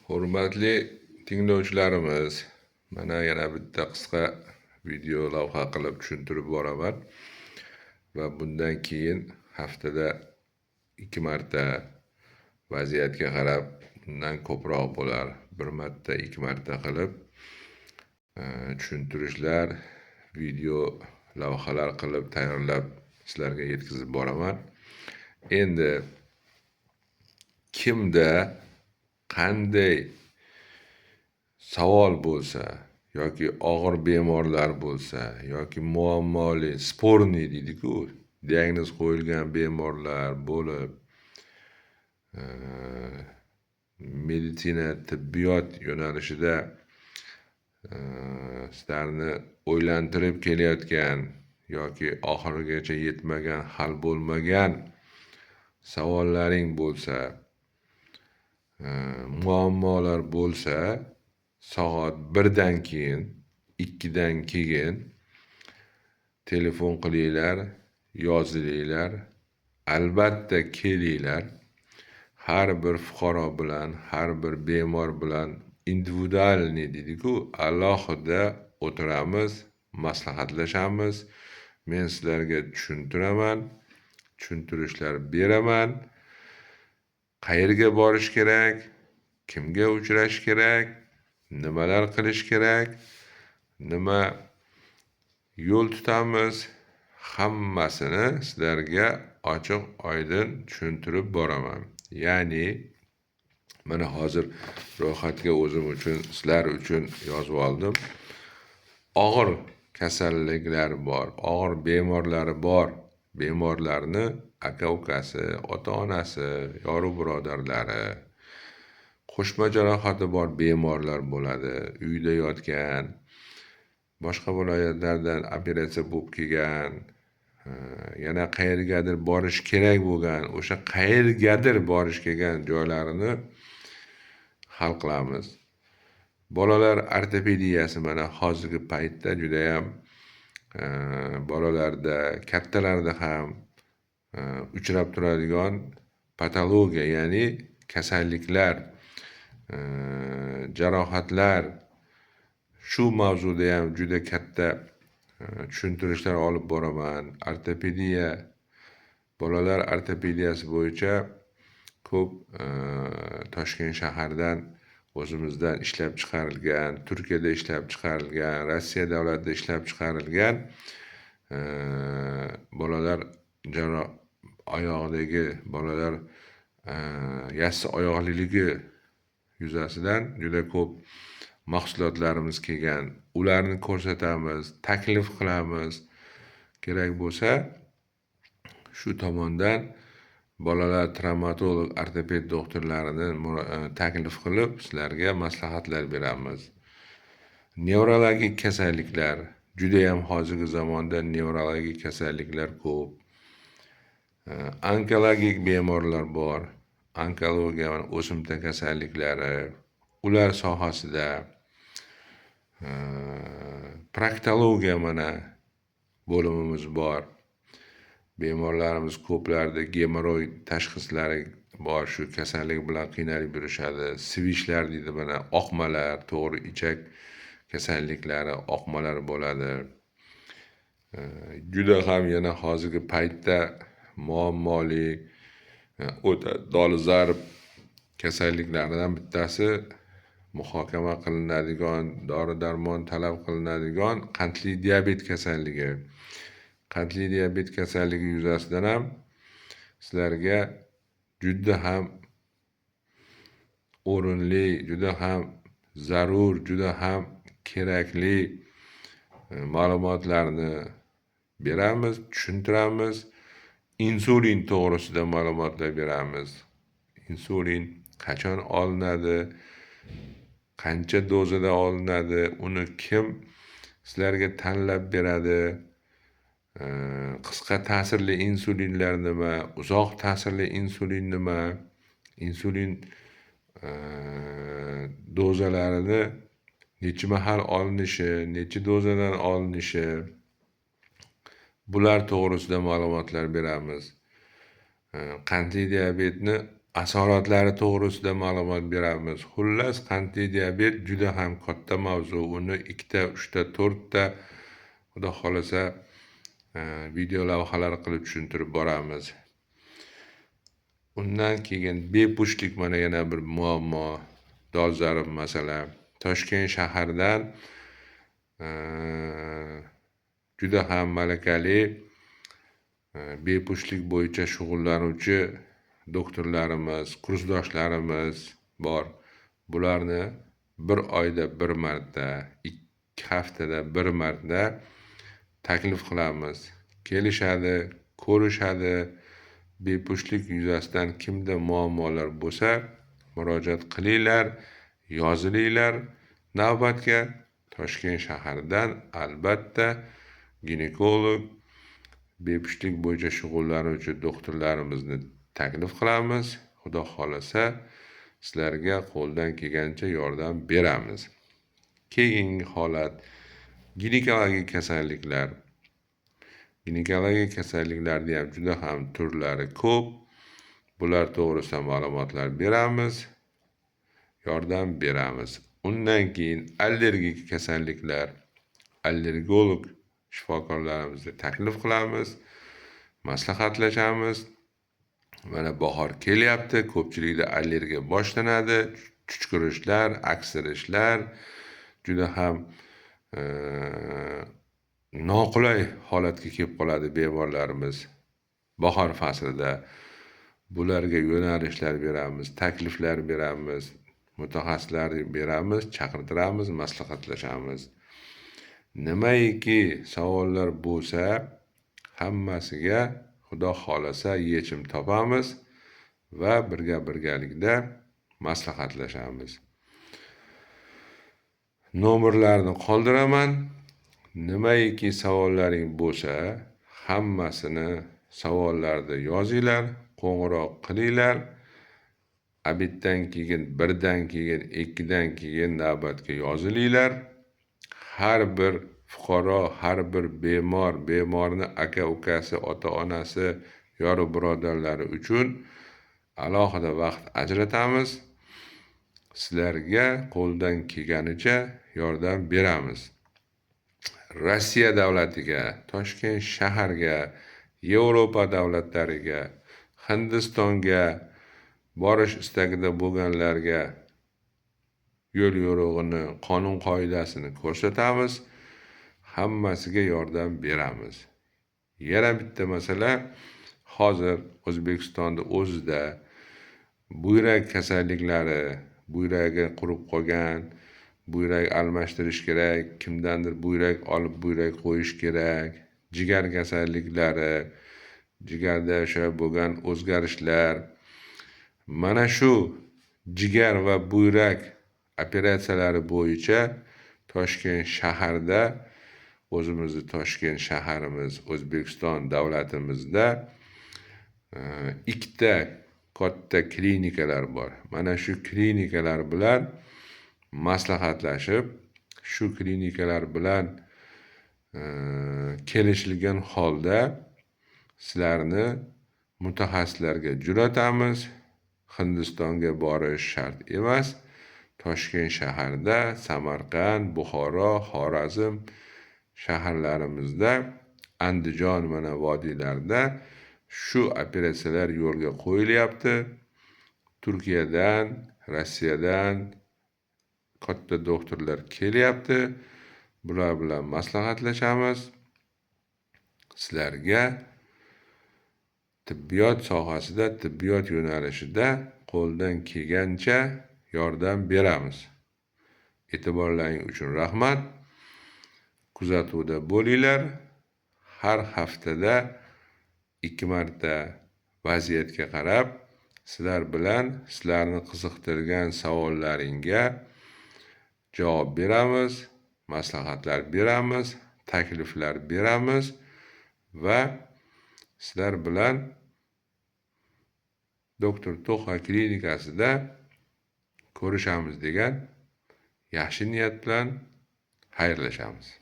Hurmatli tinglovchilarimiz, mana yana bitta qisqa video lavha qilib tushuntirib boraman va bundan keyin haftada 2 marta, vaziyatga qarab bundan ko'proq bo'lar, 1 marta, 2 marta qilib tushuntirishlar, video lavhalar qilib tayyorlab sizlarga yetkazib boraman. Endi kimda qanday savol bo'lsa yoki og'ir bemorlar bo'lsa yoki muammoli спорный deydi-ku, diagnoz qo'yilgan bemorlar bo'lib, meditsina, tibbiyot yo'nalishida sizlarni o'ylantirib kelayotgan yoki oxirigacha yetmagan, hal bo'lmagan savollaring bo'lsa, muammolar bo'lsa, soat 1dan keyin, 2dan keyin telefon qilinglar, yozilinglar, albatta kelinglar. Har bir fuqaro bilan, har bir bemor bilan individualniy deydi-ku, alohida o'tiramiz, maslahatlashamiz. Men sizlarga tushuntiraman, tushuntirishlar beraman. Qayerga borish kerak, kimga uchrash kerak, nimalar qilish kerak, nima yo'l tutamiz, hammasini sizlarga ochiq oydin tushuntirib boraman. Ya'ni mana hozir ro'yxatga o'zim uchun, sizlar uchun yozib oldim. Og'ir kasalliklar bor, og'ir bemorlari bor. Bemorlarni aka-ukasi, ota-onasi, yoru birodarlari, qo'shma jarohati bor bemorlar bo'ladi, uyda yotgan, boshqa viloyatlardan operatsiya bo'lib kelgan, yana qayergadir borish kerak bo'lgan, o'sha qayergadir borish kelgan joylarini hal qilamiz. Bolalar ortopediyasi mana hozirgi paytda judayam bolalarda, kattalarda ham uchrab turadigan patologiya, ya'ni kasalliklar, jarohatlar, shu mavzuda ham juda katta tushuntirishlar olib boraman. Ortopediya, bolalar ortopediyasi bo'yicha ko'p Toshkent shahardan o'zimizdan ishlab chiqarilgan, Turkiyada ishlab chiqarilgan, Rossiya davlatida ishlab chiqarilgan bolalar oyog'idagi bolalar yassi oyoqliligi yuzasidan juda ko'p mahsulotlarimiz kelgan. Ularni ko'rsatamiz, taklif qilamiz. Kerak bo'lsa shu tomondan bolalar travmatolog, ortoped doktorlarini taklif qilib sizlarga maslahatlar beramiz. Nevrologik kasalliklar, judayam hozirgi zamonda nevrologik kasalliklar ko'p. Onkologik bemorlar bor. Onkologiya, o'simta kasalliklari, ular sohasida proktologiya mana bo'limimiz bor. Bemorlarimiz ko'plarda gemoroy tashxislari bor, shu kasallik bilan qiynalib yurishadi. Svishlar deydi mana, oqmalar, to'g'ri ichak kasalliklari, oqmalar bo'ladi. Juda ham yana hozirgi paytda muammoli, o'ta dolzarb kasalliklardan bittasi muhokama qilinadigan, dori-darmon talab qilinadigan qandli diabet kasalligi. Qandli diabet kasalligi yuzasidan ham sizlarga juda ham o'rinli, juda ham zarur, juda ham kerakli ma'lumotlarni beramiz, tushuntiramiz. Insulin to'g'risida ma'lumotlar beramiz. Insulin qachon olinadi, qancha dozada olinadi, uni kim sizlarga tanlab beradi, qisqa ta'sirli insulinlar nima, uzoq ta'sirli insulin nima, insulin dozalarini necha mahal olinishi, necha dozadan olinishi, bular to'g'risida ma'lumotlar beramiz. Qandli diabetni Asoratlari to'g'risida ma'lumot beramiz. Xullas, qandli diabet juda ham katta mavzu. Uni 2ta, 3ta, 4ta Xudo xolasa video lavhalar qilib tushuntirib boramiz. Undan keyin bepushtlik mana yana bir muammo, dolzarb masala. Toshkent shahridan juda ham malakali bepushtlik bo'yicha shug'ullanuvchi doktorlarimiz, kursdoshlarimiz bor. Bularni bir oyda bir marta, 2 haftada bir marta taklif qilamiz. Kelishadi, ko'rishadi. Bepushtlik yuzasidan kimda muammolar bo'lsa, murojaat qilinglar, yozilinglar navbatga. Toshkent shahridan albatta ginekolog, bepushtlik bo'yicha shug'ullanuvchi doktorlarimizni taklif qilamiz. Xudo xolasa sizlarga qo'ldan kelgancha yordam beramiz. Keyingi holat ginekologik kasalliklar. Ginekologik kasalliklarning ham juda ham turlari ko'p. Bular to'g'risida ma'lumotlar beramiz, yordam beramiz. Undan keyin allergik kasalliklar, allergolog shifokorlarimizni taklif qilamiz, maslahatlashamiz. Mana bahor kelyapti, ko'pchilikda allergiya boshlanadi, chuchkurishlar, aksirishlar juda ham noqulay holatga kelib qoladi bemorlarimiz bahor faslida. Bularga yo'nalishlar beramiz, takliflar beramiz, mutaxassislar beramiz, chaqirtiramiz, maslahatlashamiz. Nimaiki savollar bo'lsa, hammasiga Xudo xolasa yechim topamiz va birga-birgalikda maslahatlashamiz. Nomerlarni qoldiraman. Nimaiki savollaring bo'lsa, hammasini savollarda yozinglar, qo'ng'iroq qilinglar. Abiddan keyin, 1dan keyin, 2dan keyin navbatga yozilinglar. Har bir fuqaro, har bir bemor, bemorni aka-ukasi, ota-onasi, yoru birodarlari uchun alohida vaqt ajratamiz. Sizlarga qo'ldan kelganicha yordam beramiz. Rossiya davlatiga, Toshkent shaharga, Yevropa davlatlariga, Hindistonga borish istagida bo'lganlarga yo'l yo'rig'ini, qonun qoidasini ko'rsatamiz. Hammasiga yordam beramiz. Yana bitta masala, hozir O'zbekistonda o'zida buyrak kasalliklari, buyragi qurib qolgan, buyrak almashtirish kerak, kimdandir buyrak olib buyrak qo'yish kerak, jigar kasalliklari, jigarda o'sha bo'lgan o'zgarishlar, mana shu jigar va buyrak operatsiyalari bo'yicha Toshkent shaharida, o'zimizni Toshkent shaharimiz, O'zbekiston davlatimizda ikkita katta klinikalar bor. Mana shu klinikalar bilan maslahatlashib, shu klinikalar bilan kelishilgan holda sizlarni mutaxassislarga jo'natamiz. Hindistonga borish shart emas. Toshkent shaharida, Samarqand, Buxoro, Xorazm shaharlarimizda, Andijon mana vodiylarida shu operatsiyalar yo'lga qo'yilyapti. Turkiyadan, Rossiyadan katta doktorlar kelyapti. Bular bilan maslahatlashamiz. Sizlarga tibbiyot sohasida, tibbiyot yo'nalishida qo'ldan kelgancha yordam beramiz. E'tiborlaring uchun rahmat. Kuzatuvda bo'linglar. Har haftada 2 marta vaziyatga qarab sizlar bilan sizlarni qiziqtirgan savollaringga javob beramiz, maslahatlar beramiz, takliflar beramiz va sizlar bilan Doktor To'xa klinikasida ko'rishamiz degan yaxshi niyat bilan xayrlashamiz.